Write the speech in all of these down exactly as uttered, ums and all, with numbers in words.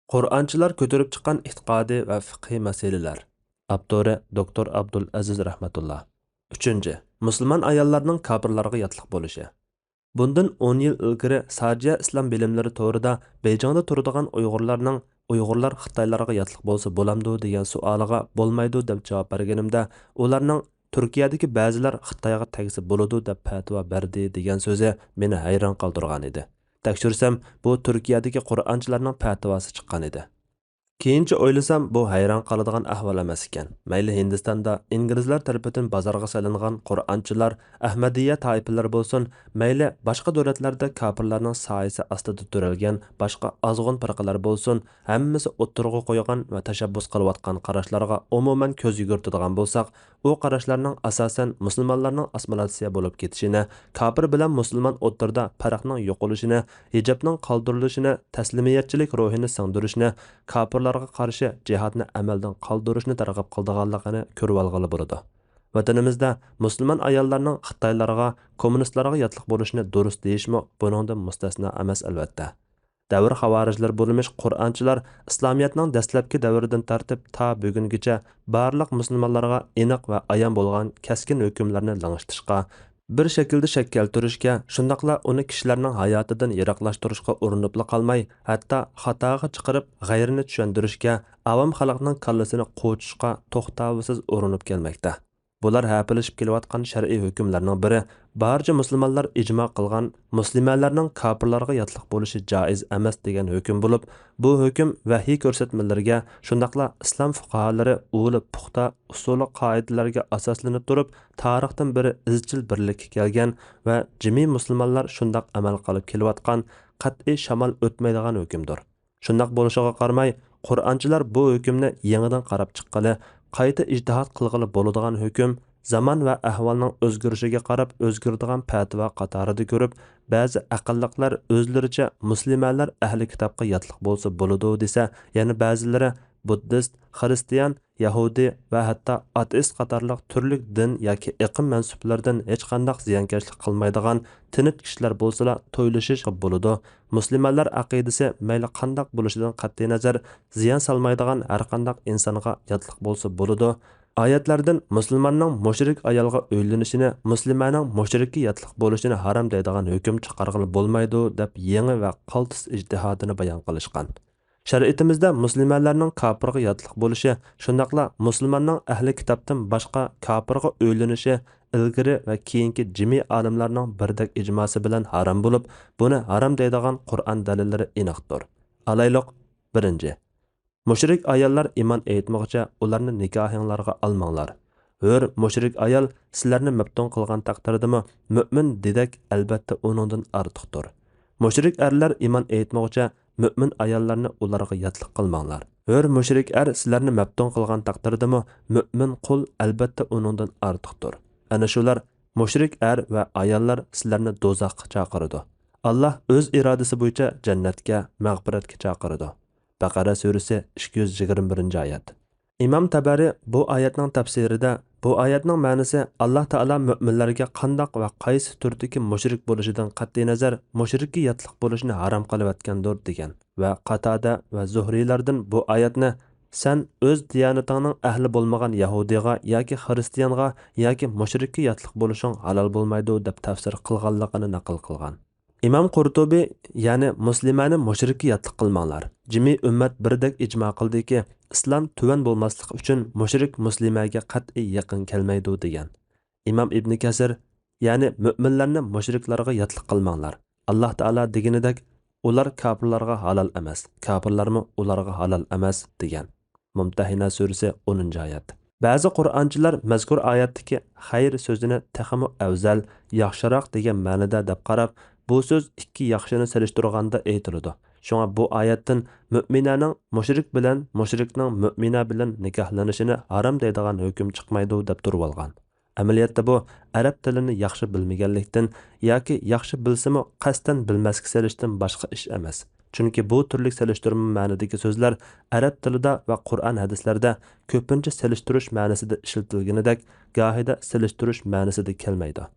قۇرئانچىلار كۆتۈرۈپ چىققان ئېتىقادىي ۋە فىقھىي مەسىلىلەر. ئاپتورى دوكتور ئابدۇل ئەزىز رەھمەتۇللا. ئۈچىنچى، مۇسۇلمان ئاياللارنىڭ كاپىرلارغا ياتلىق بولۇشى. بۇندىن ئون يىل ئىلگىرى ساجىيا ئىسلام بىلىملىرى تورىدا بېيجىڭدا تۇرىدىغان ئۇيغۇرلارنىڭ «ئۇيغۇرلار خىتايلارغا ياتلىق بولسا بولامدۇ؟» دېگەن سوئالىغا «بولمايدۇ» دەپ جاۋاب بەرگىنىمدە، ئۇلارنىڭ «تۈركىيەدىكى بەزىلەر خىتايغا تەگسە بولىدۇ» دەپ پەتىۋا بەردى دېگەن سۆزى مېنى ھەيران قالدۇرغانىدى. تەكشۈرسەم، بۇ تۈركىيەدىكى قۇرئانچىلارنىڭ پەتىۋاسى چىققانىدى. كېيىنچە ئويلىسام، بۇ ھەيران قالىدىغان ئەھۋال ئەمەس ئىكەن. مەيلى ھىندىستاندا ئىنگلىزلار تەرىپىدىن بازارغا سېلىنغان قۇرئانچىلار، ئەھمەدىيە تائىپىلىرى بولسۇن، مەيلى باشقا دۆلەتلەردە كاپىرلارنىڭ سايىسى ئاستىدا تۆرەلگەن باشقا ئازغۇن پىرقىلەر بولسۇن، ھەممىسى ئوتتۇرىغا قويغان ۋە تەشەببۇس قىلىۋاتقان قاراشلارغا ئومۇمەن كۆز يۈگۈرتىدىغان بولساق، ئۇ قاراشلارنىڭ ئاساسەن مۇسۇلمانلارنىڭ ئاسسىمىلياتسىيە بولۇپ كېتىشىنى، كاپىر بىلەن مۇسۇلمان ئوتتۇرىدا پەرقنىڭ يوقىلىشىنى، ھىجابنىڭ قالدۇرۇلۇشىنى، تەسلىمىيەتچىلىك روھىنى سىڭدۈرۈشنى، كاپىرلارغا قارشى جىھادنى ئەمەلدىن قالدۇرۇشنى تەرغىب قىلىدىغانلىقىنى كۆرۈۋالغىلى بولىدۇ. ۋەتىنىمىزدە مۇسۇلمان ئاياللارنىڭ خىتايلارغا، كوممۇنىستلارغا ياتلىق بولۇشىنى دۇرۇس دېيىشمۇ بۇنىڭدىن مۇستەسنا ئەمەس، ئەلۋەتتە. دەۋر خاۋارىجلىرى بولمىش قۇرئانچىلار ئىسلامىيەتنىڭ دەسلەپكى دەۋرىدىن تارتىپ تا بۈگۈنگىچە بارلىق مۇسۇلمانلارغا ئېنىق ۋە ئايان بولغان كەسكىن ھۆكۈملەرنى لىڭشىتىشقا، بىر شەكىلدە شەك كەلتۈرۈشكە، شۇنداقلا ئۇنى كىشىلەرنىڭ ھاياتىدىن يىراقلاشتۇرۇشقا ئۇرۇنۇپلا قالماي، ھەتتا خاتاغا چىقىرىپ غەيرىنى چۈشەندۈرۈشكە، ئاۋام خەلقنىڭ كاللىسىنى قوچۇشقا توختاۋسىز ئۇرۇنۇپ كەلمەكتە. بۇلار ھەپىلىشىپ كېلىۋاتقان شەرئىي ھۆكۈملەرنىڭ بىرى، بارچە مۇسۇلمانلار ئىجما قىلغان مۇسلىمەلەرنىڭ كاپىرلارغا ياتلىق بولۇشى جائىز ئەمەس دېگەن ھۆكۈم بولۇپ، بۇ ھۆكۈم ۋەھىي كۆرسەتمىلىرىگە، شۇنداقلا ئىسلام فۇقاھالىرى ئۇلى پۇختا ئۇسۇلى قائىدىلەرگە ئاساسلىنىپ تۇرۇپ، تارىختىن بېرى ئىزچىل بىرلىككە كەلگەن ۋە جىمى مۇسۇلمانلار شۇنداق ئەمەل قىلىپ كېلىۋاتقان قەتئىي شامال ئۆتمەيدىغان ھۆكۈمدۇر. شۇنداق بولۇشىغا قارىماي، قۇرئانچىلار بۇ ھۆكۈمنى يېڭىدىن قاراپ چىققىلى، قايتا ئىجتىھات قىلغىلى بولىدىغان ھۆكۈم، زامان ۋە ئەھۋالنىڭ ئۆزگىرىشىگە قاراپ ئۆزگىرىدىغان پەتىۋا قاتارىدا كۆرۈپ، بەزى ئەقىللىقلار ئۆزلىرىچە مۇسلىمەلەر ئەھلى كىتابقا ياتلىق بولسا بولىدۇ دېسە، يەنە بەزىلىرى بۇددىست، خىرىستىيان، يەھۇدىي ۋە ھەتتا ئاتېئىست قاتارلىق تۈرلۈك دىن ياكى ئېقىم مەنسۇپلىرىدىن ھېچقانداق زىيانكەشلىك قىلمايدىغان تىنچ كىشىلەر بولسىلا تويلىشىشقا بولىدۇ. مۇسلىمانلار ئەقىدىسى مەيلى قانداق بولۇشىدىن قەتئىينەزەر، زىيان سالمايدىغان ھەرقانداق ئىنسانغا ياتلىق بولسا بولىدۇ. ئايەتلەردىن مۇسۇلماننىڭ مۇشرىك ئايالغا ئۆيلىنىشىنى، مۇسلىمەنىڭ مۇشرىككە ياتلىق بولۇشىنى ھارام دەيدىغان ھۆكۈم چىقارغىلى بولمايدۇ، دەپ يېڭى ۋە قالتىس ئىجتىھادىنى بايان قىلىشقان. شەرىئىتىمىزدە مۇسلىمەنلەرنىڭ كاپىرغا ياتلىق بولۇشى، شۇنداقلا مۇسۇلماننىڭ ئەھلى كىتابتىن باشقا كاپىرغا ئۆيلىنىشى ئىلگىرى ۋە كېيىنكى جىمى ئالىملارنىڭ بىردەك ئىجماسى بىلەن ھارام بولۇپ، بۇنى ھارام دەيدىغان قۇرئان دەلىللىرى ئېنىقتۇر. ئالايلۇق، بىرىنچى، مۇشرىك ئاياللار ئىمان ئېيتمىغۇچە ئۇلارنى نىكاھىڭلارغا ئالماڭلار. ھۆر مۇشرىك ئايال سىلەرنى مەپتۇن قىلغان تەقدىردىمۇ، مۆمىن دېدەك ئەلبەتتە ئۇنىڭدىن ئارتۇقتۇر. مۇشرىك ئەرلەر ئىمان ئېيتمىغۇچە مۆمىن ئاياللارنى ئۇلارغا ياتلىق قىلماڭلار. ھۆر مۇشرىك ئەر سىلەرنى مەپتۇن قىلغان تەقدىردىمۇ، مۆمىن قۇل ئەلبەتتە ئۇنىڭدىن ئارتۇقتۇر. ئەنە شۇلار مۇشرىك ئەر ۋە ئاياللار سىلەرنى دوزاخقا چاقىرىدۇ. ئاللاھ ئۆز ئىرادىسى بويىچە جەننەتكە، مەغپىرەتكە چاقىرىدۇ. بەقەرە سۈرىسى، ئىككى يۈز يىگىرمە بىرىنچى ئايەت. ئىمام تەبەرى بۇ ئايەتنىڭ تەپسىرىدە، بۇ ئايەتنىڭ مەنىسى ئاللاھ تائالا مۆمىنلەرگە قانداق ۋە قايسى تۈردىكى مۇشرىك بولۇشىدىن قەتئىينەزەر، مۇشرىككە ياتلىق بولۇشنى ھارام قىلىۋەتكەندۇر، دېگەن ۋە قاتادە ۋە زۇھرىيلاردىن بۇ ئايەتنى سەن ئۆز دىيانىتىڭنىڭ ئەھلى بولمىغان يەھۇدىيغا ياكى خىرىستىيانغا ياكى مۇشرىككە ياتلىق بولۇشۇڭ ھالال بولمايدۇ، دەپ تەپسىر قىلغانلىقىنى نەقىل قىلغان. ئىمام قۇرتۇبى، يەنى مۇسلىمەنى مۇشرىككە ياتلىق قىلماڭلار. جىمى ئۈممەت بىردەك ئىجما قىلدىكى، ئىسلام تۆۋەن بولماسلىقى ئۈچۈن مۇشرىك مۇسلىمەگە قەتئىي يېقىن كەلمەيدۇ، دېگەن. ئىمام ئىبنى كەسىر، يەنى مۆمىنلەرنى مۇشرىكلارغا ياتلىق قىلماڭلار. ئاللاھ تائالا دېگىنىدەك، ئۇلار كاپىرلارغا ھالال ئەمەس، كاپىرلارمۇ ئۇلارغا ھالال ئەمەس، دېگەن. مۇمتەھىنە سۈرىسى، ئونىنچى ئايەت. بەزى قۇرئانچىلار مەزكۇر ئايەتتىكى خەير سۆزىنى تېخىمۇ ئەۋزەل، ياخشىراق دېگەن مەنىدە دەپ قاراپ، بۇ سۆز ئىككى ياخشىنى سېلىشتۇرغاندا ئېيتىلىدۇ. شۇڭا بۇ ئايەتتىن مۆمىنەنىڭ مۇشرىك بىلەن، مۇشرىكنىڭ مۆمىنە بىلەن نىكاھلىنىشىنى ھارام دەيدىغان ھۆكۈم چىقمايدۇ، دەپ تۇرۇۋالغان. ئەمەلىيەتتە بۇ ئەرەب تىلىنى ياخشى بىلمىگەنلىكتىن ياكى ياخشى بىلسىمۇ قەستەن بىلمەسكە سېلىشتىن باشقا ئىش ئەمەس. چۈنكى بۇ تۈرلۈك سېلىشتۇرما مەنىدىكى سۆزلەر ئەرەب تىلىدا ۋە قۇرئان ھەدىسلەردە كۆپىنچە سېلىشتۇرۇش مەنىسىدە ئىشلىتىلگىنىدەك، گاھىدا سېلىشتۇرۇش مەنىسىدە كەلمەيدۇ.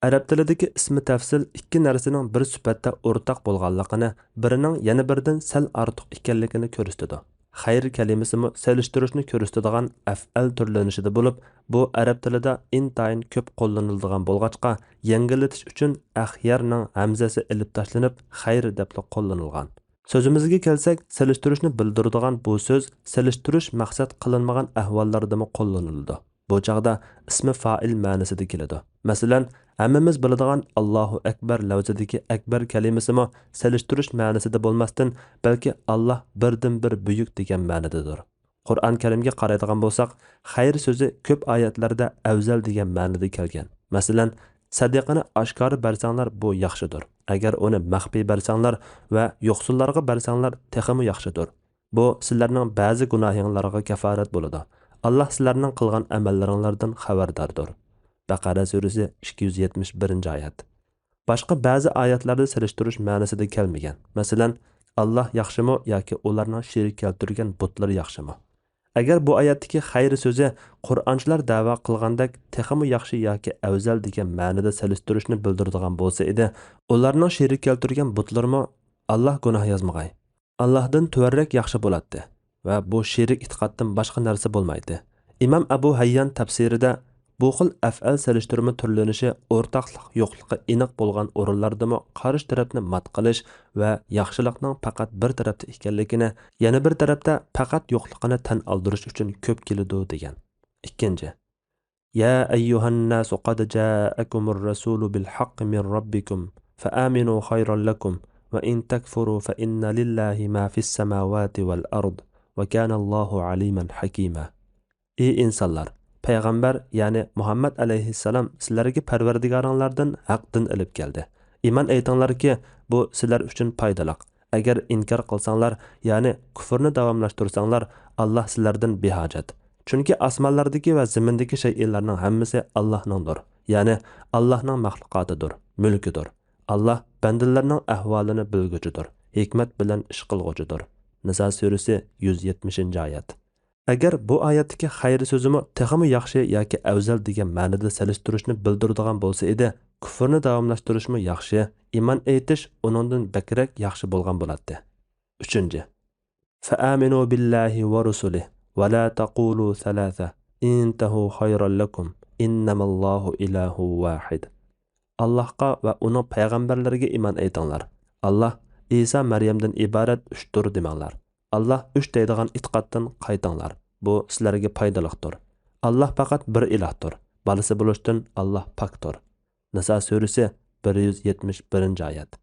ئەرەب تىلىدىكى ئىسمى تەفسىل ئىككى نەرسىنىڭ بىر سۈپەتتە ئورتاق بولغانلىقىنى، بىرىنىڭ يەنە بىرىدىن سەل ئارتۇق ئىكەنلىكىنى كۆرسىتىدۇ. خەير كەلىمىسىمۇ سېلىشتۇرۇشنى كۆرسىتىدىغان ئەفئەل تۈرلىنىشىدە بولۇپ، بۇ ئەرەب تىلىدا ئىنتايىن كۆپ قوللىنىلىدىغان بولغاچقا، يەڭگىللىتىش ئۈچۈن ئەخيارنىڭ ھەمزىسى ئېلىپ تاشلىنىپ، خەير دەپلا قوللىنىلغان. سۆزىمىزگە كەلسەك، سېلىشتۇرۇشنى بىلدۈرىدىغان بۇ سۆز سېلىشتۇرۇش مەقسەت قىلىنمىغان ئەھۋاللاردىمۇ قوللىنىلىدۇ. بۇ چاغدا ئىسمى فائىل مەنىسىدە كېلىدۇ. مەسىلەن، ھەممىمىز بىلىدىغان ئاللاھۇ ئەكبەر لەۋزىدىكى ئەكبەر كەلىمىسىمۇ سېلىشتۇرۇش مەنىسىدە بولماستىن، بەلكى ئاللاھ بىردىنبىر بۈيۈك دېگەن مەنىدىدۇر. قۇرئان كەرىمگە قارايدىغان بولساق، خەير سۆزى كۆپ ئايەتلەردە ئەۋزەل دېگەن مەنىدە كەلگەن. مەسىلەن، سەدىقىنى ئاشكارا بەرسەڭلار، بۇ ياخشىدۇر. ئەگەر ئۇنى مەخپىي بەرسەڭلار ۋە يوقسۇللارغا بەرسەڭلار، تېخىمۇ ياخشىدۇر. بۇ سىلەرنىڭ بەزى گۇناھىڭلارغا كەفارەت بولىدۇ. ئاللاھ سىلەرنىڭ قىلغان ئەمەللىرىڭلاردىن خەۋەرداردۇر. بەقەرە سۈرىسى ئىككى يۈز يەتمىش بىرىنچى ئايەت. باشقا بەزى ئايەتلەردە سېلىشتۇرۇش مەنىسىدە كەلمىگەن. مەسىلەن، ئاللاھ ياخشىمۇ ياكى ئۇلارنىڭ شېرىك كەلتۈرگەن بۇتلىرى ياخشىمۇ؟ ئەگەر بۇ ئايەتتىكى خەير سۆزى قۇرئانچىلار دەۋا قىلغاندەك تېخىمۇ ياخشى ياكى ئەۋزەل دېگەن مەنىدە سېلىشتۇرۇشنى بىلدۈرىدىغان بولسا ئىدى، ئۇلارنىڭ شېرىك كەلتۈرگەن بۇتلىرىمۇ ئاللاھ گۇناھ يازمىغاي. ئاللاھدىن تۆۋەنرەك ياخشى بولاتتى ۋە بۇ شېرىك ئېتىقادتىن باشقا نەرسە بولمايتتى. ئىمام ئەبۇ ھەييان تەپسىرىدە بۇ خىل ئەفئەل سېلىشتۇرما تۈرلىنىشى ئورتاقلىق يوقلۇقى ئېنىق بولغان ئورۇنلاردىمۇ قارشى تەرەپنى مات قىلىش ۋە ياخشىلىقنىڭ پەقەت بىر تەرەپتە ئىكەنلىكىنى، يەنە بىر تەرەپتە پەقەت يوقلۇقىنى تەن ئالدۇرۇش ئۈچۈن كۆپ كېلىدۇ دېگەن. ئىككىنچى، يا أيها الناس قد جاءكم الرسول بالحق من ربكم فآمنوا خيرا لكم وإن تكفروا فإن لله ما في السماوات والأرض وكان الله عليما حكيما. ئى ئىنسانلار! پەيغەمبەر، يەنى مۇھەممەد ئەلەيھىسسالام سىلەرگە پەرۋەردىگارىڭلاردىن ھەق دىن ئېلىپ كەلدى. ئىمان ئېيتىڭلاركى، بۇ سىلەر ئۈچۈن پايدىلىق. ئەگەر ئىنكار قىلساڭلار، يەنى كۇفرنى داۋاملاشتۇرساڭلار، ئاللاھ سىلەردىن بىھاجەت. چۈنكى ئاسمانلاردىكى ۋە زېمىندىكى شەيئىلەرنىڭ ھەممىسى ئاللاھنىڭدۇر، يەنى ئاللاھنىڭ مەخلۇقاتىدۇر، مۈلكىدۇر. ئاللاھ بەندىلەرنىڭ ئەھۋالىنى بىلگۈچىدۇر، ھېكمەت بىلەن ئىش قىلغۇچىدۇر. نىسا سۈرىسى يۈز يەتمىشىنچى ئايەت. ئەگەر بۇ ئايەتتىكى خەير سۆزىمۇ تېخىمۇ ياخشى ياكى ئەۋزەل دېگەن مەنىدە سېلىشتۇرۇشنى بىلدۈرىدىغان بولسا ئىدى، كۇفرنى داۋاملاشتۇرۇشمۇ ياخشى، ئىمان ئېيتىش ئۇنىڭدىن بەكرەك ياخشى بولغان بولاتتى. ئۈچىنچى، فآمنوا بالله ورسله ولا تقولوا ثلاثة انتهوا خيرا لكم إنما الله إله واحد. ئاللاھقا ۋە ئۇنىڭ پەيغەمبەرلىرىگە ئىمان ئېيتىڭلار. ئاللاھ ئىسا مەريەمدىن ئىبارەت ئۈچتۇر دېمەڭلار. ئاللاھ ئۈچ دەيدىغان ئېتىقادتىن قايتىڭلار. بۇ سىلەرگە پايدىلىقتۇر. ئاللاھ پەقەت بىر ئىلاھتۇر. بالىسى بولۇشتىن ئاللاھ پاكتۇر. نىسا سۈرىسى بىر يۈز يەتمىش بىرىنچى ئايەت.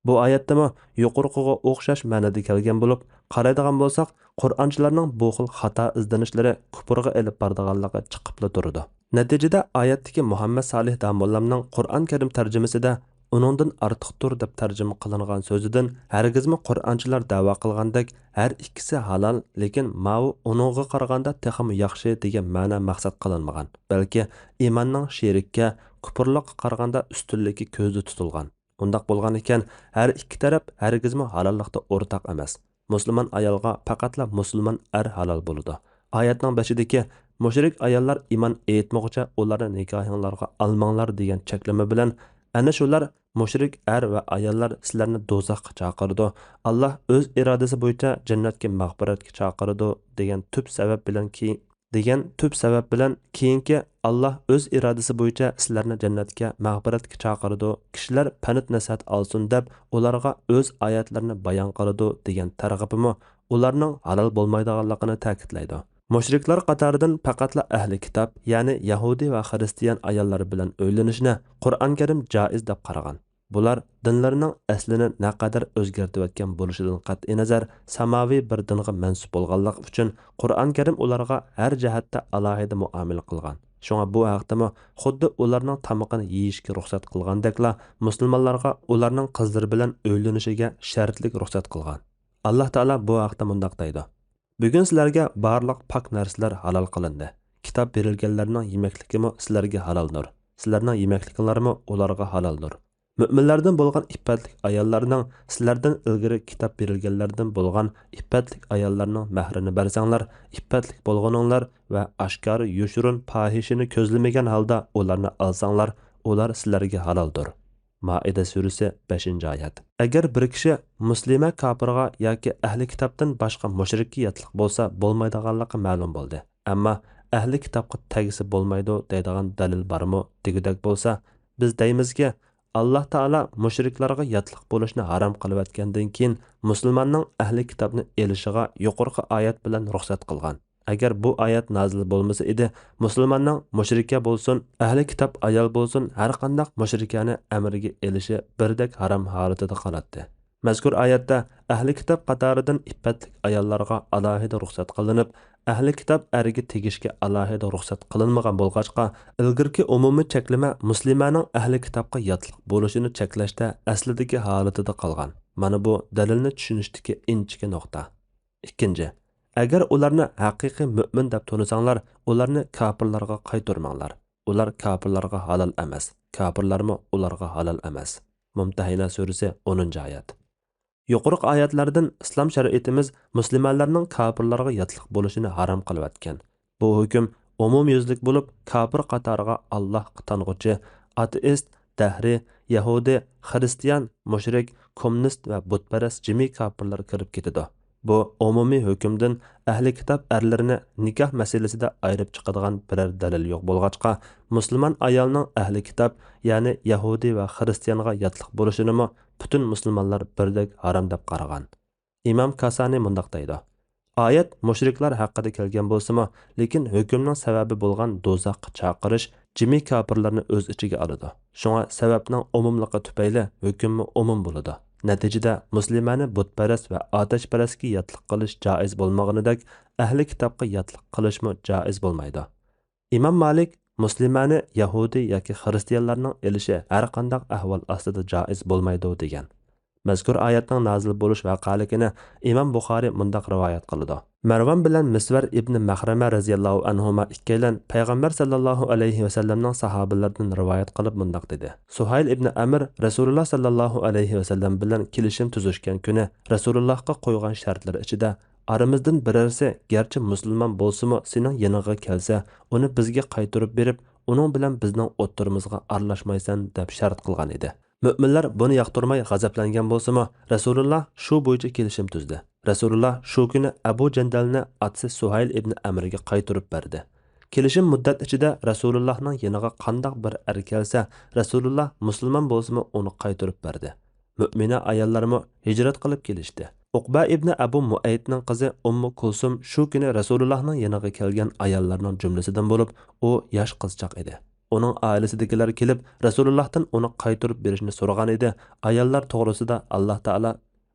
بۇ ئايەتتىمۇ يۇقىرىقىغا ئوخشاش مەنىدە كەلگەن بولۇپ، قارايدىغان بولساق، قۇرئانچىلارنىڭ بۇ خىل خاتا ئىزدىنىشلىرى كۇپۇرغا ئېلىپ بارىدىغانلىقى چىقىپلا تۇرىدۇ. نەتىجىدە، ئايەتتىكى مۇھەممەد سالىھ داموللامنىڭ قۇرئان كەرىم تەرجىمىسىدە «ئۇنىڭدىن ئارتۇقتۇر» دەپ تەرجىمە قىلىنغان سۆزىدىن ھەرگىزمۇ قۇرئانچىلار دەۋا قىلغاندەك ھەر ئىككىسى ھالال، لېكىن ماۋۇ ئۇنىڭغا قارىغاندا تېخىمۇ ياخشى دېگەن مەنە مەقسەت قىلىنمىغان، بەلكى ئىماننىڭ شېرىككە، كۇپۇرلۇققا قارىغاندا ئۈستۈنلۈكى كۆزدە تۇتۇلغان. ئۇنداق بولغان ئىكەن، ھەر ئىككى تەرەپ ھەرگىزمۇ ھالاللىقتا ئورتاق ئەمەس. مۇسۇلمان ئايالغا پەقەتلا مۇسۇلمان ئەر ھالال بولىدۇ. ئايەتنىڭ بېشىدىكى «مۇشرىك ئاياللار ئىمان ئېيتمىغۇچە ئۇلارنى نىكاھىڭلارغا ئالماڭلار» دېگەن چەكلىمە بىلەن، ئەنە شۇلار، مۇشرىك ئەر ۋە ئاياللار سىلەرنى دوزاخقا چاقىرىدۇ. ئاللاھ ئۆز ئىرادىسى بويىچە جەننەتكە، مەغپىرەتكە چاقىرىدۇ دېگەن تۈپ سەۋەب بىلەن كېيىن، دېگەن تۈپ سەۋەب بىلەن كېيىنكى «ئاللاھ ئۆز ئىرادىسى بويىچە سىلەرنى جەننەتكە، مەغپىرەتكە چاقىرىدۇ، كىشىلەر پەند-نەسىھەت ئالسۇن دەپ ئۇلارغا ئۆز ئايەتلىرىنى بايان قىلىدۇ» دېگەن تەرغىبىمۇ ئۇلارنىڭ ھالال بولمايدىغانلىقىنى تەكىتلەيدۇ. مۇشرىكلار قاتارىدىن پەقەتلا ئەھلى كىتاب، يەنى يەھۇدىي ۋە خىرىستىيان ئاياللار بىلەن ئۆيلىنىشنى قۇرئان كەرىم جائىز دەپ قارىغان. بۇلار دىنلىرىنىڭ ئەسلىنى نەقەدەر ئۆزگەرتىۋەتكەن بولۇشىدىن قەتئىينەزەر، ساماۋى بىر دىنغا مەنسۇپ بولغانلىقى ئۈچۈن، قۇرئان كەرىم ئۇلارغا ھەر جەھەتتە ئالاھىدە مۇئامىلە قىلغان. شۇڭا بۇ ھەقتىمۇ خۇددى ئۇلارنىڭ تامىقىنى يېيىشكە رۇخسەت قىلغاندەكلا، مۇسۇلمانلارغا ئۇلارنىڭ قىزلىرى بىلەن ئۆيلىنىشىگە شەرتلىك رۇخسەت قىلغان. ئاللاھ تائالا بۇ ھەقتە مۇنداق دەيدۇ: بۈگۈن سىلەرگە بارلىق پاك نەرسىلەر ھالال قىلىندى. كىتاب بېرىلگەنلەرنىڭ يېمەكلىكىمۇ سىلەرگە ھالالدۇر. سىلەرنىڭ يېمەكلىكىڭلارمۇ ئۇلارغا ھالالدۇر. مۆمىنلەردىن بولغان ئىپپەتلىك ئاياللارنىڭ سىلەردىن ئىلگىرى كىتاب بېرىلگەنلەردىن بولغان ئىپپەتلىك ئاياللارنىڭ مەھرىنى بەرسەڭلار، ئىپپەتلىك بولغىنىڭلار ۋە ئاشكارا يوشۇرۇن پاھىشىنى كۆزلىمىگەن ھالدا ئۇلارنى ئالساڭلار، ئۇلار سىلەرگە ھالالدۇر. مائىدە سۈرىسى، بەشىنچى ئايەت. ئەگەر بىر كىشى مۇسلىمە كاپىرغا ياكى ئەھلى كىتابتىن باشقا مۇشرىككە ياتلىق بولسا بولمايدىغانلىقى مەلۇم بولدى. ئەمما ئەھلى كىتابقا تەگسە بولمايدۇ دەيدىغان دەلىل بارمۇ دېگۈدەك بولسا، بىز دەيمىزكى، ئاللا تائالا مۇشرىكلارغا ياتلىق بولۇشنى ھارام قىلىۋەتكەندىن كېيىن مۇسۇلماننىڭ ئەھلى كىتابنى ئېلىشىغا يۇقىرىقى ئايەت بىلەن رۇخسەت قىلغان. ئەگەر بۇ ئايەت نازىل بولمىسا ئىدى، مۇسۇلماننىڭ مۇشرىكە بولسۇن، ئەھلى كىتاب ئايال بولسۇن، ھەرقانداق مۇشرىكەنى ئەمرىگە ئېلىشى بىردەك ھارام ھالىتىدە قالاتتى. مەزكۇر ئايەتتە ئەھلى كىتاب قاتارىدىن ئىپپەتلىك ئاياللارغا ئالاھىدە رۇخسەت قىلىنىپ، ئەھلى كىتاب ئەرگە تېگىشكە ئالاھىدە رۇخسەت قىلىنمىغان بولغاچقا، ئىلگىرىكى ئومۇمىي چەكلىمە مۇسلىمەنىڭ ئەھلى كىتابقا ياتلىق بولۇشىنى چەكلەشتە ئەسلىدىكى ھالىتىدە قالغان. مانا بۇ دەلىلنى چۈشىنىشتىكى ئىنچىكە نۇقتا. ئىككىنچى، ئەگەر ئۇلارنى ھەقىقىي مۆمىن دەپ تونۇساڭلار، ئۇلارنى كاپىرلارغا قايتۇرماڭلار. ئۇلار كاپىرلارغا ھالال ئەمەس، كاپىرلارمۇ ئۇلارغا ھالال ئەمەس. مۇمتەھىنە سۈرىسى، ئونىنچى ئايەت. يۇقىرىقى ئايەتلەردىن ئىسلام شەرىئىتىمىز مۇسلىمانلارنىڭ كاپىرلارغا ياتلىق بولۇشىنى ھارام قىلىۋەتكەن. بۇ ھۆكۈم ئومۇميۈزلۈك بولۇپ، كاپىر قاتارىغا ئاللاھقا تانغۇچى، ئاتېئىست، دەھرىي، يەھۇدىي، خىرىستىيان، مۇشرىك، كوممۇنىست ۋە بۇتپەرەس جىمى كاپىرلار كىرىپ كېتىدۇ. بۇ ئومۇمىي ھۆكۈمدىن ئەھلى كىتاب ئەرلىرىنى نىكاھ مەسىلىسىدە ئايرىپ چىقىدىغان بىرەر دەلىل يوق بولغاچقا، مۇسۇلمان ئايالنىڭ ئەھلى كىتاب، يەنى يەھۇدىي ۋە خىرىستىيانغا ياتلىق بولۇشىنىمۇ پۈتۈن مۇسۇلمانلار بىردەك ھارام دەپ قارىغان. ئىمام كاسانى مۇنداق دەيدۇ، ئايەت مۇشرىكلار ھەققىدە كەلگەن بولسىمۇ، لېكىن ھۆكۈمنىڭ سەۋەبى بولغان دوزاخقا چاقىرىش جىمى كاپىرلارنى ئۆز ئىچىگە ئالىدۇ. شۇڭا سەۋەبنىڭ ئومۇملۇقى تۈپەيلى ھۆكۈممۇ ئومۇم بولىدۇ. نەتىجىدە مۇسلىمانى بۇتپەرەس ۋە ئاتەشپەرەسكە ياتلىق قىلىش جائىز بولمىغىنىدەك، ئەھلى كىتابقا ياتلىق قىلىشمۇ جائىز بولمايدۇ. ئىمام مالىك مۇسلىمانى يەھۇدىي ياكى خىرىستىيانلارنىڭ ئېلىشى ھەرقانداق ئەھۋال ئاستىدا جائىز بولمايدۇ، دېگەن. مەزكۇر ئايەتنىڭ نازىل بولۇش ۋەقەلىكىنى ئىمام بۇخارى مۇنداق رىۋايەت قىلىدۇ، مەرۋان بىلەن مىسۋەر ئىبنى مەخرەمە رەزىياللاھۇ ئەنھۇما ئىككىيلەن پەيغەمبەر ساللاللاھۇ ئەلەيھى ۋەسەللەمنىڭ ساھابىلىرىدىن رىۋايەت قىلىپ مۇنداق دېدى، سۇھەيل ئىبنى ئەمر رەسۇلۇللا ساللاللاھۇ ئەلەيھى ۋەسەللەم بىلەن كېلىشىم تۈزۈشكەن كۈنى رەسۇلۇللاھقا قويغان شەرتلىرى ئىچىدە، ئارىمىزدىن بىرەرسى گەرچە مۇسۇلمان بولسىمۇ سېنىڭ يېنىڭغا كەلسە، ئۇنى بىزگە قايتۇرۇپ بېرىپ، ئۇنىڭ بىلەن بىزنىڭ ئوتتۇرىمىزغا ئارىلاشمايسەن، دەپ شەرت قىلغان ئىدى. مۆمىنلەر بۇنى ياقتۇرماي غەزەپلەنگەن بولسىمۇ، رەسۇلۇللا شۇ بويىچە كېلىشىم تۈزدى. رەسۇلۇللا شۇ كۈنى ئەبۇ جەندەلنى ئاتىسى سۇھەيل ئىبنى ئەمرگە قايتۇرۇپ بەردى. كېلىشىم مۇددەت ئىچىدە رەسۇلۇللاھنىڭ يېنىغا قانداق بىر ئەر كەلسە، رەسۇلۇللا مۇسۇلمان بولسىمۇ ئۇنى قايتۇرۇپ بەردى. مۆمىنە ئاياللارمۇ ھىجرەت قىلىپ كېلىشتى. ئۇقبە ئىبنى ئەبۇ مۇئەيتنىڭ قىزى ئۇممۇ كۇلسۇم شۇ كۈنى رەسۇلۇللاھنىڭ يېنىغا كەلگەن ئاياللارنىڭ جۈملىسىدىن بولۇپ، ئۇ ياش قىزچاق ئىدى. ئۇنىڭ ئائىلىسىدىكىلەر كېلىپ، رەسۇلۇللاھتىن ئۇنى قايتۇرۇپ بېرىشنى سورىغان ئىدى. ئاياللار توغرىسىدا ئاللاھ تائالا،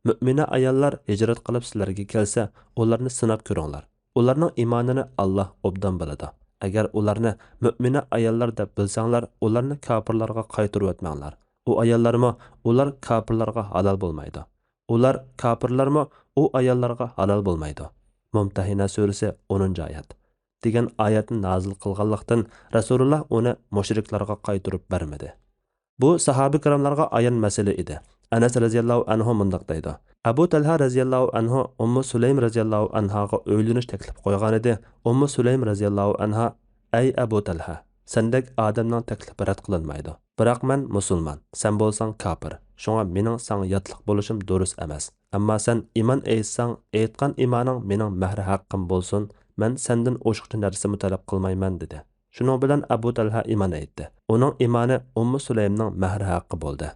مۆمىنە ئاياللار ھىجرەت قىلىپ سىلەرگە كەلسە، ئۇلارنى سىناپ كۆرۈڭلار. ئۇلارنىڭ ئىمانىنى ئاللاھ ئوبدان بىلىدۇ. ئەگەر ئۇلارنى مۆمىنە ئاياللار دەپ بىلسەڭلار، ئۇلارنى كاپىرلارغا قايتۇرۇۋەتمەڭلار. ئۇ ئاياللارمۇ ئۇلار كاپىرلارغا ھالال بولمايدۇ. ئۇلار كاپىرلارمۇ ئۇ ئاياللارغا ھالال بولمايدۇ. مۇمتەھىنە سۈرىسى، ئونىنچى ئايەت. دېگەن ئايەتنى نازىل قىلغانلىقتىن، رەسۇلۇللا ئۇنى مۇشرىكلارغا قايتۇرۇپ بەرمىدى. بۇ ساھابە كىراملارغا ئايان مەسىلە ئىدى. ئەنەس رەزىياللاھۇ ئەنھۇ مۇنداق دەيدۇ، ئەبۇ تەلھە رەزىياللاھۇ ئەنھۇ ئۇممۇ سۇلەيم رەزىياللاھۇ ئەنھاغا ئۆيلىنىش تەكلىپى قويغانىدى. ئۇممۇ سۇلەيم رەزىياللاھۇ ئەنھا، ئەي ئەبۇ تەلھە، سەندەك ئادەمنىڭ تەكلىپى رەت قىلىنمايدۇ. بىراق مەن مۇسۇلمان، سەن بولساڭ كاپىر. شۇڭا مېنىڭ ساڭا ياتلىق بولۇشۇم دۇرۇس ئەمەس. ئەمما سەن ئىمان ئېيتساڭ، ئېيتقان ئىمانىڭ مېنىڭ مەھرى ھەققىم بولسۇن، مەن سەندىن ئوشۇقچە نەرسىمۇ تەلەپ قىلمايمەن، دېدى. شۇنىڭ بىلەن ئەبۇ تەلھە ئىمان ئېيتتى. ئۇنىڭ ئىمانى ئۇممۇ سۇلەيمنىڭ مەھرى ھەققى بولدى.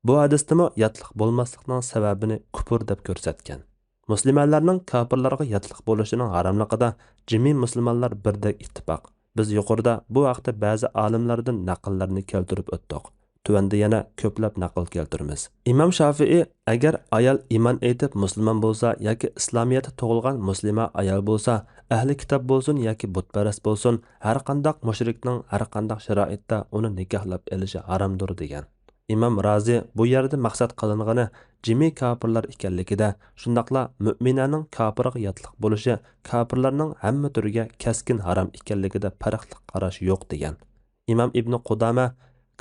بۇ ھەدىستىمۇ ياتلىق بولماسلىقنىڭ سەۋەبىنى كۇپۇر دەپ كۆرسەتكەن. مۇسلىمانلارنىڭ كاپىرلارغا ياتلىق بولۇشىنىڭ ھاراملىقىدا جىمى مۇسۇلمانلار بىردەك ئىتتىپاق. بىز يۇقىرىدا بۇ ھەقتە بەزى ئالىملاردىن نەقىللەرنى كەلتۈرۈپ ئۆتتۇق. تۆۋەندە يەنە كۆپلەپ نەقىل كەلتۈرىمىز. ئىمام شافىئى، ئەگەر ئايال ئىمان ئېيتىپ مۇسۇلمان بولسا ياكى ئىسلامىيەتتە تۇغۇلغان مۇسلىمە ئايال بولسا، ئەھلى كىتاب بولسۇن ياكى بۇتپەرەس بولسۇن، ھەرقانداق مۇشرىكنىڭ ھەرقانداق شارائىتتا ئۇنى نىكاھلاپ ئېلىشى ھارامدۇر، دېگەن. ئىمام رازى بۇ يەردە مەقسەت قىلىنغىنى جىمى كاپىرلار ئىكەنلىكىدە، شۇنداقلا مۆمىنەنىڭ كاپىرغا ياتلىق بولۇشى كاپىرلارنىڭ ھەممە تۈرىگە كەسكىن ھارام ئىكەنلىكىدە پەرقلىق قاراش يوق، دېگەن. ئىمام ئىبنى قۇدامە،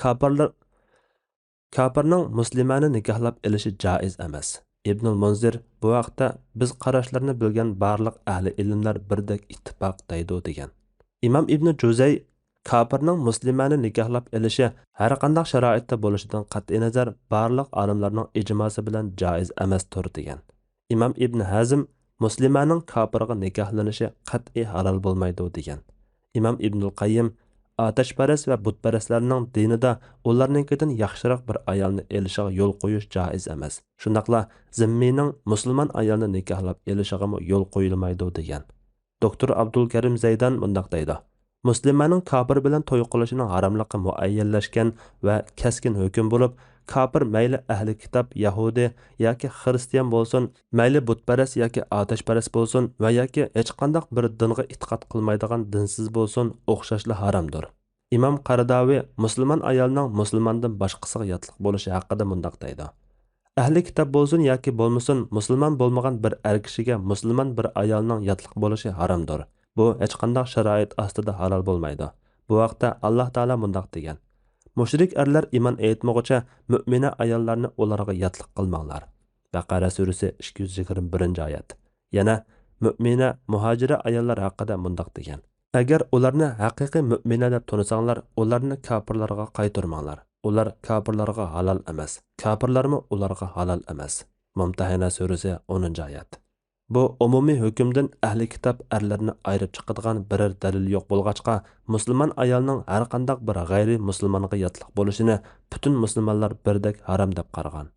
كاپىرلار، كاپىرنىڭ مۇسلىمانى نىكاھلاپ ئېلىشى جائىز ئەمەس. ئىبنۇل مۇنزىر بۇ ھەقتە، بىز قاراشلارنى بىلگەن بارلىق ئەھلى ئىلىملەر بىردەك ئىتتىپاق دەيدۇ، دېگەن. ئىمام ئىبنى جۇزەي، كاپىرنىڭ مۇسلىمانى نىكاھلاپ ئېلىشى ھەرقانداق شارائىتتا بولۇشىدىن قەتئىينەزەر، بارلىق ئالىملارنىڭ ئىجماسى بىلەن جائىز ئەمەستۇر، دېگەن. ئىمام ئىبن ھەزم مۇسلىمانىڭ كاپىرغا نىكاھلىنىشى قەتئىي ھالال بولمايدۇ، دېگەن. ئىمام ئىبنۇل قەييىم ئاتەشپەرەس ۋە بۇتپەرەسلەرنىڭ دىنىدا ئۇلارنىڭكىدىن ياخشىراق بىر ئايالنى ئېلىشىغا يول قويۇش جائىز ئەمەس. شۇنداقلا زىممىينىڭ مۇسۇلمان ئايالنى نىكاھلاپ ئېلىشىغىمۇ يول قويۇلمايدۇ، دېگەن. دوكتور ئابدۇلكەرىم زەيدان مۇنداق دەيدۇ: مۇسلىماننىڭ كاپىر بىلەن توي قىلىشىنىڭ ھاراملىقى مۇئەييەنلەشكەن ۋە كەسكىن ھۆكۈم بولۇپ، كاپىر مەيلى ئەھلى كىتاب يەھۇدىي ياكى خىرىستىيان بولسۇن، مەيلى بۇتپەرەس ياكى ئاتەشپەرەس بولسۇن ۋە ياكى ھېچقانداق بىر دىنغا ئېتىقاد قىلمايدىغان دىنسىز بولسۇن، ئوخشاشلا ھارامدۇر. ئىمام قارىداۋى مۇسۇلمان ئايالنىڭ مۇسۇلماندىن باشقىسىغا ياتلىق بولۇشى ھەققىدە مۇنداق دەيدۇ: ئەھلى كىتاب بولسۇن ياكى بولمىسۇن، مۇسۇلمان بولمىغان بىر ئەر كىشىگە مۇسۇلمان بىر ئايالنىڭ ياتلىق بولۇشى ھارامدۇر. بۇ ھېچقانداق شارائىت ئاستىدا ھالال بولمايدۇ. بۇ ھەقتە ئاللاھ تائالا مۇنداق دېگەن: مۇشرىك ئەرلەر ئىمان ئېيتمىغۇچە مۆمىنە ئاياللارنى ئۇلارغا ياتلىق قىلماڭلار. بەقەرە سۈرىسى ئىككى يۈز يىگىرمە بىرىنچى ئايەت. يەنە مۆمىنە، مۇھاجىرە ئاياللار ھەققىدە مۇنداق دېگەن: ئەگەر ئۇلارنى ھەقىقىي مۆمىنە دەپ تونۇساڭلار، ئۇلارنى كاپىرلارغا قايتۇرماڭلار. ئۇلار كاپىرلارغا ھالال ئەمەس. كاپىرلارمۇ ئۇلارغا ھالال ئەمەس. مۇمتەھەنە سۈرىسى ئونىنچى ئايەت. بۇ ئومۇمىي ھۆكۈمدىن ئەھلى كىتاب ئەرلەرنى ئايرىپ چىقىدىغان بىرەر دەلىل يوق بولغاچقا، مۇسۇلمان ئايالنىڭ ھەرقانداق بىر غەيرىي مۇسۇلمانغا ياتلىق بولۇشىنى پۈتۈن مۇسۇلمانلار بىردەك ھارام دەپ قارىغان.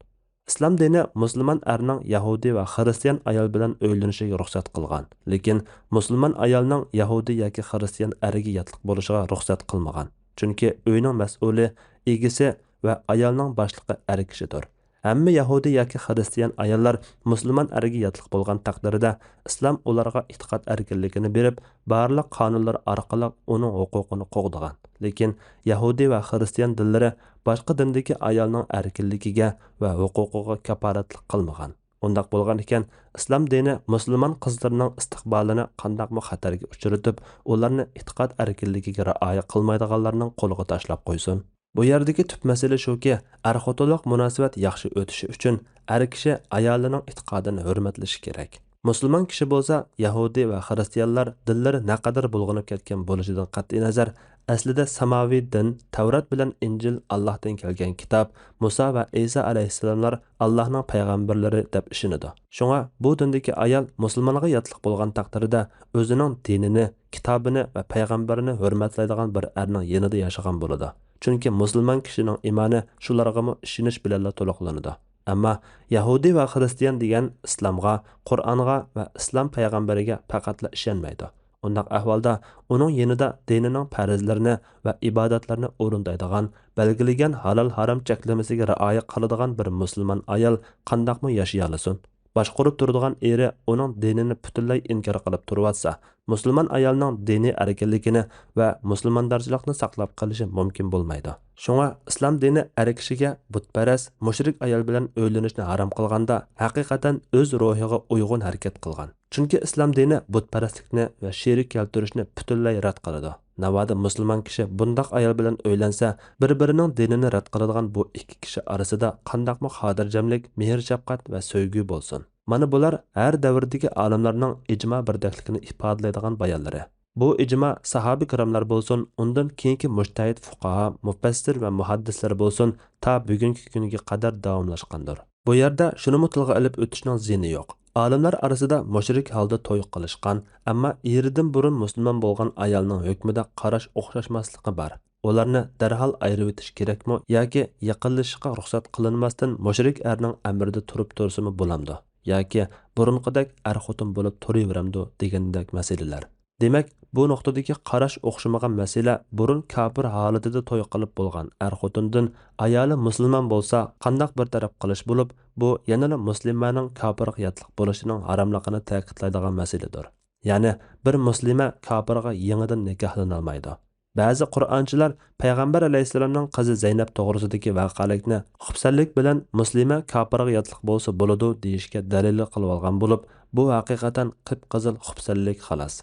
ئىسلام دىنى مۇسۇلمان ئەرنىڭ يەھۇدىي ۋە خىرىستىيان ئايال بىلەن ئۆيلىنىشىگە رۇخسەت قىلغان، لېكىن مۇسۇلمان ئايالنىڭ يەھۇدىي ياكى خىرىستىيان ئەرگە ياتلىق بولۇشىغا رۇخسەت قىلمىغان. چۈنكى ئۆينىڭ مەسئۇلى، ئىگىسى ۋە ئايالنىڭ باشلىقى ئەر كىشىدۇر. ھەممە يەھۇدىي ياكى خىرىستىيان ئاياللار مۇسۇلمان ئەرگە ياتلىق بولغان تەقدىردە، ئىسلام ئۇلارغا ئېتىقاد ئەركىنلىكىنى بېرىپ، بارلىق قانۇنلىرى ئارقىلىق ئۇنىڭ ھوقۇقىنى قوغدىغان. لېكىن يەھۇدىي ۋە خىرىستىيان دىنلىرى باشقا دىندىكى ئايالنىڭ ئەركىنلىكىگە ۋە ھوقۇقىغا كاپالەتلىك قىلمىغان. ئۇنداق بولغان ئىكەن، ئىسلام دىنى مۇسۇلمان قىزلىرىنىڭ ئىستىقبالىنى قانداقمۇ خەتەرگە ئۇچرىتىپ، ئۇلارنى ئېتىقاد ئەركىنلىكىگە رىئايە قىلمايدىغانلارنىڭ قولىغا تاشلاپ قويسۇن؟ بۇ يەردىكى تۈپ مەسىلە شۇكى، ئەر-خوتۇنلۇق مۇناسىۋەت ياخشى ئۆتۈشى ئۈچۈن ئەر كىشى ئايالىنىڭ ئېتىقادىنى ھۆرمەتلىشى كېرەك. مۇسۇلمان كىشى بولسا، يەھۇدىي ۋە خىرىستىيانلار دىنلىرى نەقەدەر بۇلغىنىپ كەتكەن بولۇشىدىن قەتئىينەزەر، ئەسلىدە ساماۋىي دىن، تەۋرات بىلەن ئىنجىل ئاللاھتىن كەلگەن كىتاب، مۇسا ۋە ئەيسا ئەلەيھىسسالاملار ئاللاھنىڭ پەيغەمبەرلىرى دەپ ئىشىنىدۇ. شۇڭا بۇ دىندىكى ئايال مۇسۇلمانغا ياتلىق بولغان تەقدىردە، ئۆزىنىڭ دىنىنى، كىتابىنى ۋە پەيغەمبىرىنى ھۆرمەتلەيدىغان بىر ئەرنىڭ يېنىدا ياشىغان بولىدۇ. چۈنكى مۇسۇلمان كىشىنىڭ ئىمانى شۇلارغىمۇ ئىشىنىش بىلەنلا تولۇقلىنىدۇ. ئەمما يەھۇدىي ۋە خىرىستىيان دېگەن ئىسلامغا، قۇرئانغا ۋە ئىسلام پەيغەمبىرىگە پەقەتلا ئىشەنمەيدۇ. ئۇنداق ئەھۋالدا ئۇنىڭ يېنىدا دىنىنىڭ پەرزلىرىنى ۋە ئىبادەتلىرىنى ئورۇندايدىغان، بەلگىلىگەن ھالال-ھارام چەكلىمىسىگە رىئايە قىلىدىغان بىر مۇسۇلمان ئايال قانداقمۇ ياشىيالىسۇن؟ باشقۇرۇپ تۇرىدىغان ئېرى ئۇنىڭ دىنىنى پۈتۈنلەي ئىنكار قىلىپ تۇرۇۋاتسا، مۇسۇلمان ئايالنىڭ دىنىي ئەركىنلىكىنى ۋە مۇسۇلماندارچىلىقنى ساقلاپ قېلىشى مۇمكىن بولمايدۇ. شۇڭا ئىسلام دىنى ئەر كىشىگە بۇتپەرەس، مۇشرىك ئايال بىلەن ئۆيلىنىشنى ھارام قىلغاندا، ھەقىقەتەن ئۆز روھىغا ئۇيغۇن ھەرىكەت قىلغان. چۈنكى ئىسلام دىنى بۇتپەرەسلىكنى ۋە شېرىك كەلتۈرۈشنى پۈتۈنلەي رەت قىلىدۇ. ناۋادا مۇسۇلمان كىشى بۇنداق ئايال بىلەن ئۆيلەنسە، بىر-بىرىنىڭ دىنىنى رەت قىلىدىغان بۇ ئىككى كىشى ئارىسىدا قانداقمۇ خاتىرجەملىك، مېھىر-شەپقەت ۋە سۆيگۈ بولسۇن؟ مانا بۇلار ھەر دەۋردىكى ئالىملارنىڭ ئىجما بىردەكلىكىنى ئىپادىلەيدىغان بايانلىرى. بۇ ئىجما ساھابە كىراملار بولسۇن، ئۇندىن كېيىنكى مۇجتەھىد فۇقاھا، مۇپەسسىر ۋە مۇھەددىسلەر بولسۇن، تا بۈگۈنكى كۈنگە قەدەر داۋاملاشقاندۇر. بۇ يەردە شۇنىمۇ تىلغا ئېلىپ ئۆتۈشنىڭ زىيىنى يوق. ئالىملار ئارىسىدا مۇشرىك ھالدا توي قىلىشقان، ئەمما ئېرىدىن بۇرۇن مۇسۇلمان بولغان ئايالنىڭ ھۆكمىدە قاراش ئوخشاشماسلىقى بار. ئۇلارنى دەرھال ئايرىۋېتىش كېرەكمۇ ياكى يېقىنلىشىشقا رۇخسەت قىلىنماستىن مۇشرىك ئەرنىڭ ئەمرىدە تۇرۇپ تۇرسىمۇ بولامدۇ؟ ياكى بۇرۇنقىدەك ئەر-خوتۇن بولۇپ تۇرۇۋېرەمدۇ دېگەندەك مەسىلىلەر. دېمەك، بۇ نۇقتىدىكى قاراش ئوخشىمىغان مەسىلە بۇرۇن كاپىر ھالىتىدە توي قىلىپ بولغان ئەر-خوتۇندىن ئايالى مۇسۇلمان بولسا قانداق بىر تەرەپ قىلىش بولۇپ، بۇ يەنىلا مۇسلىمەنىڭ كاپىرغا ياتلىق بولۇشىنىڭ ھاراملىقىنى تەكىتلەيدىغان مەسىلىدۇر. يەنى بىر مۇسلىمە كاپىرغا يېڭىدىن نىكاھلىنالمايدۇ. بەزى قۇرئانچىلار پەيغەمبەر ئەلەيھىسسالامنىڭ قىزى زەينەپ توغرىسىدىكى ۋەقەلىكنى خۇپسەنلىك بىلەن مۇسلىمە كاپىرغا ياتلىق بولسا بولىدۇ دېيىشكە دەلىل قىلىۋالغان بولۇپ، بۇ ھەقىقەتەن قىپقىزىل خۇپسەنلىك خالاس.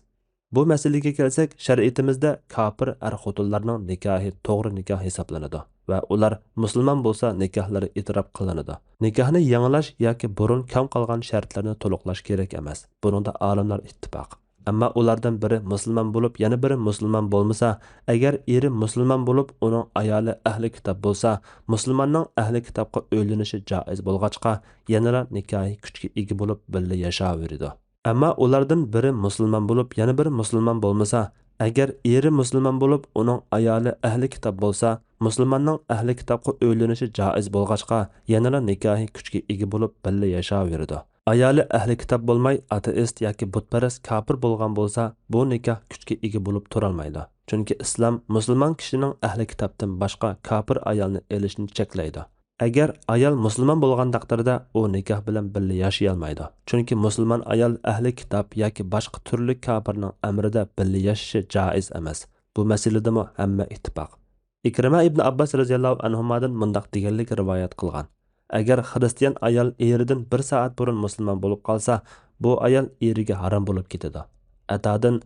بۇ مەسىلىگە كەلسەك، شەرىئىتىمىزدە كاپىر ئەر-خوتۇنلارنىڭ نىكاھى توغرا نىكاھ ھېسابلىنىدۇ ۋە ئۇلار مۇسۇلمان بولسا نىكاھلىرى ئېتىراپ قىلىنىدۇ. نىكاھنى يېڭىلاش ياكى بۇرۇن كەم قالغان شەرتلەرنى تولۇقلاش كېرەك ئەمەس. بۇنىڭدا ئالىملار ئىتتىپاق. ئەمما ئۇلاردىن بىرى مۇسۇلمان بولۇپ، يەنە بىرى مۇسۇلمان بولمىسا، ئەگەر ئېرى مۇسۇلمان بولۇپ، ئۇنىڭ ئايالى ئەھلى كىتاب بولسا، مۇسۇلماننىڭ ئەھلى كىتابقا ئۆيلىنىشى جائىز بولغاچقا، يەنىلا نىكاھىي كۈچكە ئىگە بولۇپ، بىللە ياشاۋېرىدۇ. ئەمما ئۇلاردىن بىرى مۇسۇلمان بولۇپ، يەنە بىرى مۇسۇلمان بولمىسا، ئەگەر ئېرى مۇسۇلمان بولۇپ، ئۇنىڭ ئايالى ئەھلى كىتاب بولسا، مۇسۇلماننىڭ ئەھلى كىتابقا ئۆيلىنىشى جائىز بولغاچقا، يەنىلا نىكاھىي كۈچكە ئىگە بولۇپ، بىللە ياشاۋېرىدۇ. ئايالى ئەھلى كىتاب بولماي، ئاتېئىست ياكى بۇتپەرەس كاپىر بولغان بولسا، بۇ نىكاھ كۈچكە ئىگە بولۇپ تۇرالمايدۇ. چۈنكى ئىسلام مۇسۇلمان كىشىنىڭ ئەھلى كىتابتىن باشقا كاپىر ئايالنى ئېلىشنى چەكلەيدۇ. ئەگەر ئايال مۇسۇلمان بولغان تەقدىردە، ئۇ نىكاھ بىلەن بىللە ياشىيالمايدۇ. چۈنكى مۇسۇلمان ئايال ئەھلى كىتاب ياكى باشقا تۈرلۈك كاپىرنىڭ ئەمرىدە بىللە ياشىشى جائىز ئەمەس. بۇ مەسىلىدىمۇ ھەممە ئىتتىپاق. ئىكرىمە ئىبن ئابباس رەزىياللاھۇ ئەنھۇمادىن مۇنداق دېگەنلىك رىۋايەت قىلغان: ئەگەر خىرىستىيان ئايال ئېرىدىن بىر سائەت بۇرۇن مۇسۇلمان بولۇپ قالسا، بۇ ئايال ئېرىگە ھارام بولۇپ كېتىدۇ. ئەتادىن،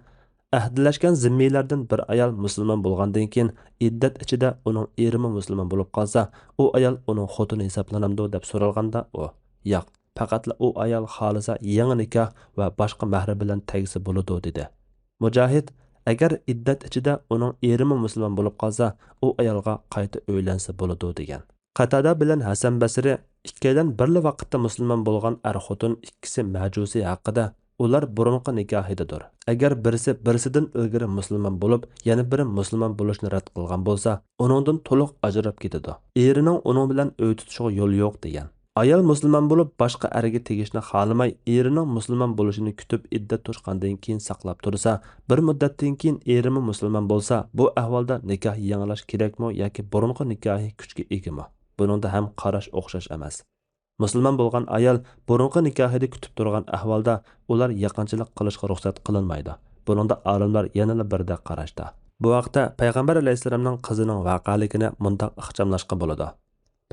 ئەھدىلەشكەن زىممىيلەردىن بىر ئايال مۇسۇلمان بولغاندىن كېيىن، ئىددەت ئىچىدە ئۇنىڭ ئېرىمۇ مۇسۇلمان بولۇپ قالسا، ئۇ ئايال ئۇنىڭ خوتۇنى ھېسابلىنامدۇ دەپ سورالغاندا، ئۇ، ياق، پەقەتلا ئۇ ئايال خالىسا يېڭى نىكاھ ۋە باشقا مەھرى بىلەن تەگسە بولىدۇ، دېدى. مۇجاھىد، ئەگەر ئىددەت ئىچىدە ئۇنىڭ ئېرىمۇ مۇسۇلمان بولۇپ قالسا، ئۇ ئايالغا قايتا ئۆيلەنسە بولىدۇ، دېگەن. قاتادە بىلەن ھەسەن بەسرى ئىككىيلەن بىرلا ۋاقىتتا مۇسۇلمان بولغان ئەر-خوتۇن ئىككىسى مەجۇسى ھەققىدە، ئۇلار بۇرۇنقى نىكاھىدىدۇر. ئەگەر بىرسى بىرسىدىن ئىلگىرى مۇسۇلمان بولۇپ، يەنە بىرى مۇسۇلمان بولۇشنى رەت قىلغان بولسا، ئۇنىڭدىن تولۇق ئاجراپ كېتىدۇ. ئېرىنىڭ ئۇنىڭ بىلەن ئۆي تۇتۇشىغا يول يوق، دېگەن. ئايال مۇسۇلمان بولۇپ، باشقا ئەرگە تېگىشنى خالىماي، ئېرىنىڭ مۇسۇلمان بولۇشىنى كۈتۈپ، ئىددەت توشقاندىن كېيىن ساقلاپ تۇرسا، بىر مۇددەتتىن كېيىن ئېرىمۇ مۇسۇلمان بولسا، بۇ ئەھۋالدا نىكاھ يېڭىلاش كېرەكمۇ ياكى بۇرۇنقى نىكاھى كۈچكە ئىگىمۇ؟ بۇنىڭدا ھەم قاراش ئوخشاش ئەمەس. مۇسۇلمان بولغان ئايال بۇرۇنقى نىكاھىدا كۈتۈپ تۇرغان ئەھۋالدا ئۇلار يېقىنچىلىق قىلىشقا رۇخسەت قىلىنمايدۇ. بۇنىڭدا ئالىملار يەنىلا بىردەك قاراشتا. بۇ ھەقتە پەيغەمبەر ئەلەيھىسسالامنىڭ قىزىنىڭ ۋەقەلىكىنى مۇنداق ئىخچاملاشقا بولىدۇ.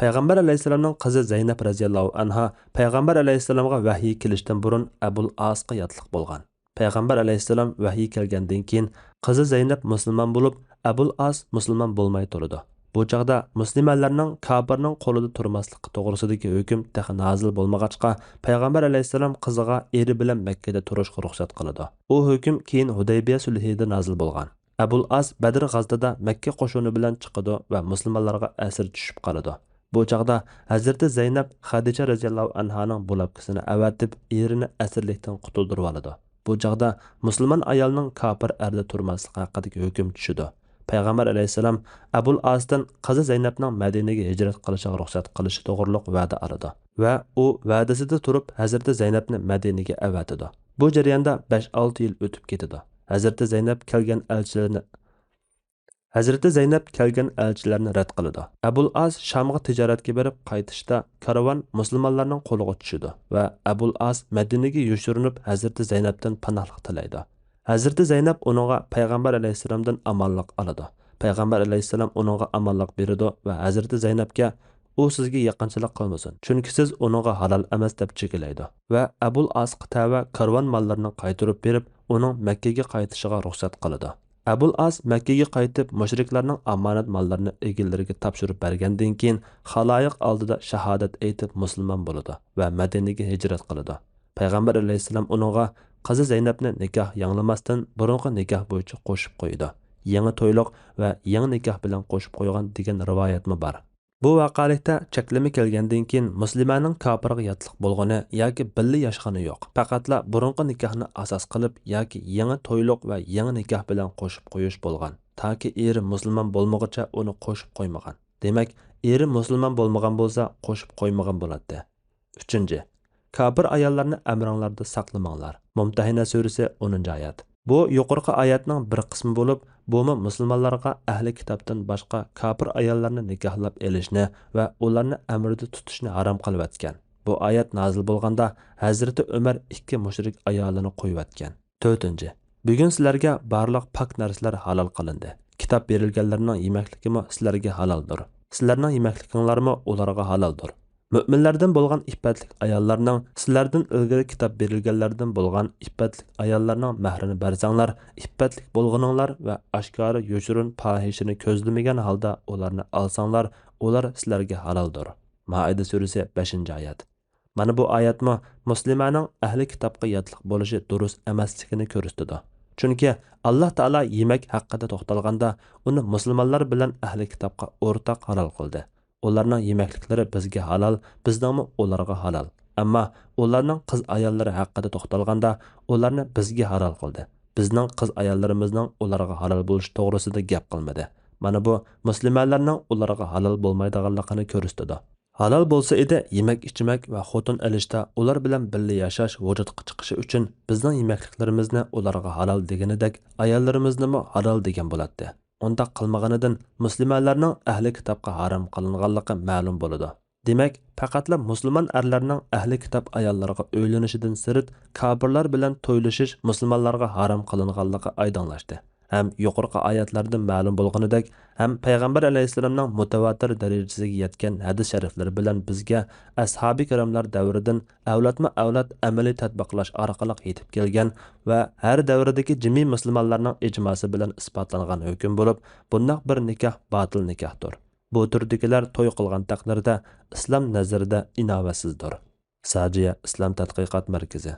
پەيغەمبەر ئەلەيھىسسالامنىڭ قىزى زەينەپ رەزىياللاھۇ ئەنھا پەيغەمبەر ئەلەيھىسسالامغا ۋەھىي كېلىشتىن بۇرۇن ئەبۇل ئاسقا ياتلىق بولغان. پەيغەمبەر ئەلەيھىسسالام ۋەھىي كەلگەندىن كېيىن، قىزى زەينەپ مۇسۇلمان بولۇپ، ئەبۇل ئاس مۇسۇلمان بولماي تۇرىدۇ. بۇ چاغدا مۇسلىمانلارنىڭ كاپىرنىڭ قولىدا تۇرماسلىقى توغرىسىدىكى ھۆكۈم تېخى نازىل بولمىغاچقا، پەيغەمبەر ئەلەيھىسسالام قىزىغا ئېرى بىلەن مەككىدە تۇرۇشقا رۇخسەت قىلىدۇ. ئۇ ھۆكۈم كېيىن ھۇدەيبىيە سۈلھىدە نازىل بولغان. ئەبۇل ئاس بەدر غازىتىدا مەككە قوشۇنى بىلەن چىقىدۇ ۋە مۇسۇلمانلارغا ئەسىر چۈشۈپ قالىدۇ. بۇ چاغدا ھەزرىتى زەينەپ خەدىچە رەزىياللاھۇ ئەنھانىڭ بۇلاپكىسىنى ئەۋەتىپ، ئېرىنى ئەسىرلىكتىن قۇتۇلدۇرۇۋالىدۇ. بۇ چاغدا مۇسۇلمان ئايالنىڭ كاپىر ئەردە تۇرماسلىقى ھەققىدىكى ھۆكۈم چۈشىدۇ. پەيغەمبەر ئەلەيھىسسالام ئەبۇل ئاستىن قىزى زەينەپنىڭ مەدىنىگە ھىجرەت قىلىشىغا رۇخسەت قىلىشى توغرىلىق ۋەدە ئالىدۇ ۋە ئۇ ۋەدىسىدە تۇرۇپ، ھەزرىتى زەينەپنى مەدىنىگە ئەۋەتىدۇ. بۇ جەرياندا بەش-ئالتە يىل ئۆتۈپ كېتىدۇ. ھەزرىتى زەينەپ كەلگەن ئەلچىلەرنى ھەزرىتى زەينەپ كەلگەن ئەلچىلەرنى رەت قىلىدۇ. ئەبۇل ئاس شامغا تىجارەتكە بېرىپ قايتىشتا، كارۋان مۇسۇلمانلارنىڭ قولىغا چۈشىدۇ ۋە ئەبۇل ئاس مەدىنىگە يوشۇرۇنۇپ، ھەزرىتى زەينەپتىن پاناھلىق تىلەيدۇ. ھەزرىتى زەينەپ ئۇنىڭغا پەيغەمبەر ئەلەيھىسسالامدىن ئامانلىق ئالىدۇ. پەيغەمبەر ئەلەيھىسسالام ئۇنىڭغا ئامانلىق بېرىدۇ ۋە ھەزرىتى زەينەپكە، ئۇ سىزگە يېقىنچىلىق قىلمىسۇن، چۈنكى سىز ئۇنىڭغا ھالال ئەمەس، دەپ چېكىلەيدۇ ۋە ئەبۇل ئاسقا تەۋە كارۋان ماللىرىنى قايتۇرۇپ بېرىپ، ئۇنىڭ مەككىگە قايتىشىغا رۇخسەت قىلىدۇ. ئەبۇل ئاس مەككىگە قايتىپ، مۇشرىكلارنىڭ ئامانەت ماللىرىنى ئىگىلىرىگە تاپشۇرۇپ بەرگەندىن كېيىن، خالايىق ئالدىدا شاھادەت ئېيتىپ مۇسۇلمان بولىدۇ ۋە مەدىنىگە ھىجرەت قىلىدۇ. پەيغەمبەر ئەلەيھىسسالام ئۇنىڭغا قىزى زەينەپنى نىكاھ ياڭلىماستىن بۇرۇنقى نىكاھ بويىچە قوشۇپ قويىدۇ. يېڭى تويلۇق ۋە يېڭى نىكاھ بىلەن قوشۇپ قويغان دېگەن رىۋايەتمۇ بار. بۇ ۋەقەلىكتە چەكلىمە كەلگەندىن كېيىن مۇسلىمانىڭ كاپىرغا ياتلىق بولغىنى ياكى بىللە ياشىغىنى يوق، پەقەتلا بۇرۇنقى نىكاھنى ئاساس قىلىپ ياكى يېڭى تويلۇق ۋە يېڭى نىكاھ بىلەن قوشۇپ قويۇش بولغان. تاكى ئېرى مۇسۇلمان بولمىغۇچە ئۇنى قوشۇپ قويمىغان. دېمەك، ئېرى مۇسۇلمان بولمىغان بولسا، قوشۇپ قويمىغان بولاتتى. ئۈچىنچى، كاپىر ئاياللارنى ئەمرىڭلاردا ساقلىماڭلار. مۇمتەھىنە سۈرىسى، ئونىنچى ئايەت. بۇ يۇقىرىقى ئايەتنىڭ بىر قىسمى بولۇپ، بۇمۇ مۇسۇلمانلارغا ئەھلى كىتابتىن باشقا كاپىر ئاياللارنى نىكاھلاپ ئېلىشنى ۋە ئۇلارنى ئەمرىدە تۇتۇشنى ھارام قىلىۋەتكەن. بۇ ئايەت نازىل بولغاندا، ھەزرىتى ئۆمەر ئىككى مۇشرىك ئايالىنى قويۇۋەتكەن. تۆتىنچى، بۈگۈن سىلەرگە بارلىق پاك نەرسىلەر ھالال قىلىندى. كىتاب بېرىلگەنلەرنىڭ يېمەكلىكىمۇ سىلەرگە ھالالدۇر. سىلەرنىڭ يېمەكلىكىڭلارمۇ ئۇلارغا ھالالدۇر. مۆمىنلەردىن بولغان ئىپپەتلىك ئاياللارنىڭ، سىلەردىن ئىلگىرى كىتاب بېرىلگەنلەردىن بولغان ئىپپەتلىك ئاياللارنىڭ مەھرىنى بەرسەڭلار، ئىپپەتلىك بولغىنىڭلار ۋە ئاشكارا يوشۇرۇن پاھىشىنى كۆزلىمىگەن ھالدا ئۇلارنى ئالساڭلار، ئۇلار سىلەرگە ھالالدۇر. مائىدە سۈرىسى، بەشىنچى ئايەت. مانا بۇ ئايەتمۇ مۇسلىمەنىڭ ئەھلى كىتابقا ياتلىق بولۇشى دۇرۇس ئەمەسلىكىنى كۆرسىتىدۇ. چۈنكى ئاللاھ تائالا يېمەك ھەققىدە توختالغاندا، ئۇنى مۇسۇلمانلار بىلەن ئەھلى كىتابقا ئورتاق ھالال قىلدى. ئۇلارنىڭ يېمەكلىكلىرى بىزگە ھالال، بىزنىڭمۇ ئۇلارغا ھالال. ئەمما ئۇلارنىڭ قىز ئاياللىرى ھەققىدە توختالغاندا، ئۇلارنى بىزگە ھالال قىلدى. بىزنىڭ قىز ئاياللىرىمىزنىڭ ئۇلارغا ھالال بولۇشى توغرىسىدا گەپ قىلمىدى. مانا بۇ مۇسلىمەنلەرنىڭ ئۇلارغا ھالال بولمايدىغانلىقىنى كۆرسىتىدۇ. ھالال بولسا ئىدى، يېمەك-ئىچمەك ۋە خوتۇن ئېلىشتا ئۇلار بىلەن بىللە ياشاش ۋۇجۇدقا چىقىشى ئۈچۈن بىزنىڭ يېمەكلىكلىرىمىزنى ئۇلارغا ھالال دېگىنىدەك، ئاياللىرىمىزنىمۇ ھالال دېگەن بولاتتى. ئۇنداق قىلمىغىنىدىن مۇسلىمەنلەرنىڭ ئەھلى كىتابقا ھارام قىلىنغانلىقى مەلۇم بولىدۇ. دېمەك، پەقەتلا مۇسۇلمان ئەرلەرنىڭ ئەھلى كىتاب ئاياللارغا ئۆيلىنىشىدىن سىرت، كاپىرلار بىلەن تويلىشىش مۇسۇلمانلارغا ھارام قىلىنغانلىقى ئايدىڭلاشتى. ھەم يۇقىرىقى ئايەتلەردىن مەلۇم بولغىنىدەك، ھەم پەيغەمبەر ئەلەيھىسسالامنىڭ مۇتەۋاتىر دەرىجىسىگە يەتكەن ھەدىس شەرىفلىرى بىلەن بىزگە ئەسھابى كىراملار دەۋرىدىن ئەۋلادمۇ ئەۋلاد ئەمەلىي تەتبىقلاش ئارقىلىق يېتىپ كەلگەن ۋە ھەر دەۋردىكى جىمى مۇسۇلمانلارنىڭ ئىجماسى بىلەن ئىسپاتلانغان ھۆكۈم بولۇپ، بۇنداق بىر نىكاھ باتىل نىكاھتۇر. بۇ تۈردىكىلەر توي قىلغان تەقدىردە ئىسلام نەزىرىدە ئىناۋەتسىزدۇر. ساجىيە ئىسلام تەتقىقات مەركىزى.